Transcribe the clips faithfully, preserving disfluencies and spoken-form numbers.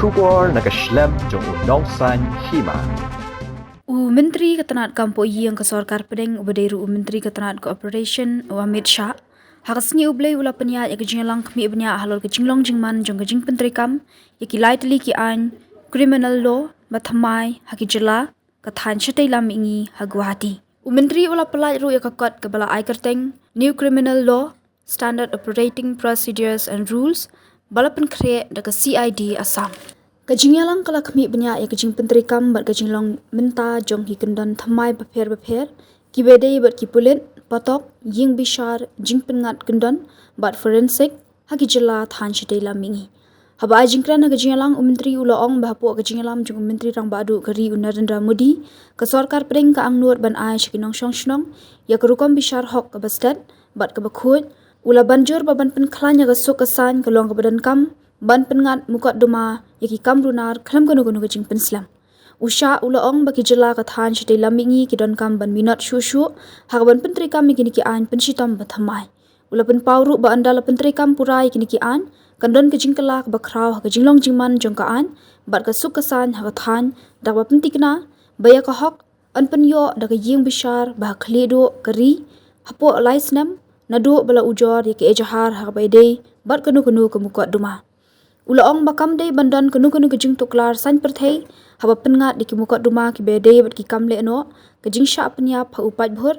Khubor na ka shlem jong u Nongsaiñ Hima. U Myntri ka tnat kam poh ïing ka sorkar pdeng uba dei ruh u Myntri ka tnat cooperation u Amit Shah, ha ka sngi U Blei u la pynïaid ïa ka jingïalang khmih bniah halor ka jinglong jingman jong ka jingpyntreikam ïa ki lai tylli ki aiñ criminal law ba thymmai ha ki jylla, ka thaiñ shatei lam mihngi ha Guwahati. U Myntri u la pyllait ruh ïa ka kot kaba la ai kyrteng New Criminal Law, Standard Operating Procedures and Rules, ba la pynkhreh da ka C I D Assam. Ka jingïalang ka la khmih bniah ïa ka jingpyntreikam bad ka jinglong mynta jong ki kyndon thymmai bapher bapher, kiba dei bad ki pulit, patok, ïing bishar, jingpyngngad kyndon bad forensic ha ki jylla, thaiñ shatei lam mihngi. Haba ai jingkren ha ka jingïalang, u Myntri u la ong ba hapoh ka jingïalam jong u Myntri Rangbah Duh ka ri u Narendra Modi, ka sorkar pdeng ka angnud ban ai sha ki nongshong shnong ïa ka rukom bishar hok kaba stet bad kaba khuid. U la ban jur ba ban pynkhlaiñ ïa ka suk ka saiñ ka long kaba donkam ban pynngat mukotduma ïa ki kam runar khlem kano kano ka jingpynslem. U Shah u la ong ba ki jylla, ka thaiñ shatei lam mihngi ki donkam ban minot shuh shuh ha kaban pyntreikam ïa kine ki aiñ pynshitom ba thymmai. U la pynpaw ruh ba ynda la pyntreikam pura ïa kine ki aiñ, kan don ka jingkylla kaba khraw ha ka jinglong jingman jong ka aiñ bad ka suk ka saiñ ha ka thaiñ, da kaba pyntikna ba ïa ka hok yn pynïoh da ka ïing bishar ba ha khlieh duh ka ri hapoh lai snem naduh ba la ujor ïa ka ejahar ha kaba ïadei bad kano kano ka mukotduma. U la ong ba kam dei ban don kano kano ka jingtuklar saiñ pyrthei haba pynngat ïa ki mukotduma kiba ïadei bad ki kam lehnoh, ka jingshah pynïap ha u paidbah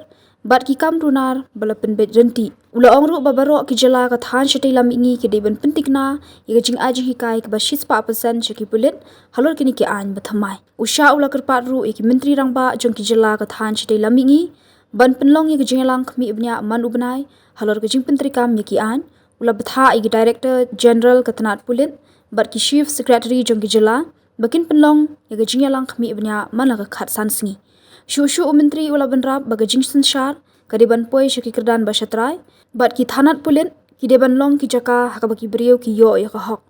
bad ki kam runar ba la pynbeit rynti. U la ong ruh ba baroh ki jylla, ka thaiñ shatei lam mihngi ki dei ban pyntikna ïa ka jingai jinghikai kaba shispah percent sha ki pulit halor kine ki aiñ ba thymmai. U Shah u la kyrpad ruh ïa ki Myntri Rangbah jong ki jylla, ka thaiñ shatei lam mihngi ban pynlong ïa ka jingïalang khmih bniah man u bnai halor ka jingpyntreikam ïa ki aiñ. U la bthah ïa ki Director General ka tnat pulit bad ki Chief Secretary jong ki jylla ba kin pynlong ïa ka jingïalang khmih bniah man la ka khatsan sngi. Shuh shuh u Myntri u la bynrap ba ka jingsynshar ka dei ban poi sha ki kyrdan ba shatrai bad ki thanat pulit ki dei ban long ki jaka ha kaba ki briew ki ïoh ïa ka hok.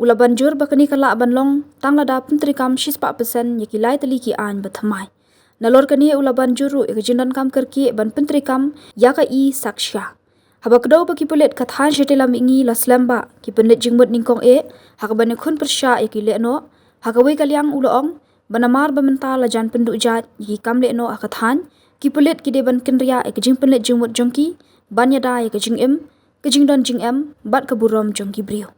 U la ban jur ba kane ka lah ban long tang lada pyntreikam shispah percent ïa ki lai tylli ki aiñ ba thymmai. Nalor kane u la ban jur ruh ïa ka jingdonkam kyrkieh ban pyntreikam ïa ka e-SAKSHA. Haba kdew ba ki pulit ka thaiñ shatei lam mihngi la slem ba ki pynleit jingmut nyngkong eh ha kaban ïakhun pyrshah ïa ki lehnoh, ha kawei ka liang u la ong ba namar ba mynta la jan pynduh jait ïa ki kam lehnoh ha ka thaiñ, ki pulit ki dei ban kynriah ïa ka jingpynleit jingmut jong ki ban ïada ïa ka jingim, ka jingdon jingem bad ka burom jong ki briew.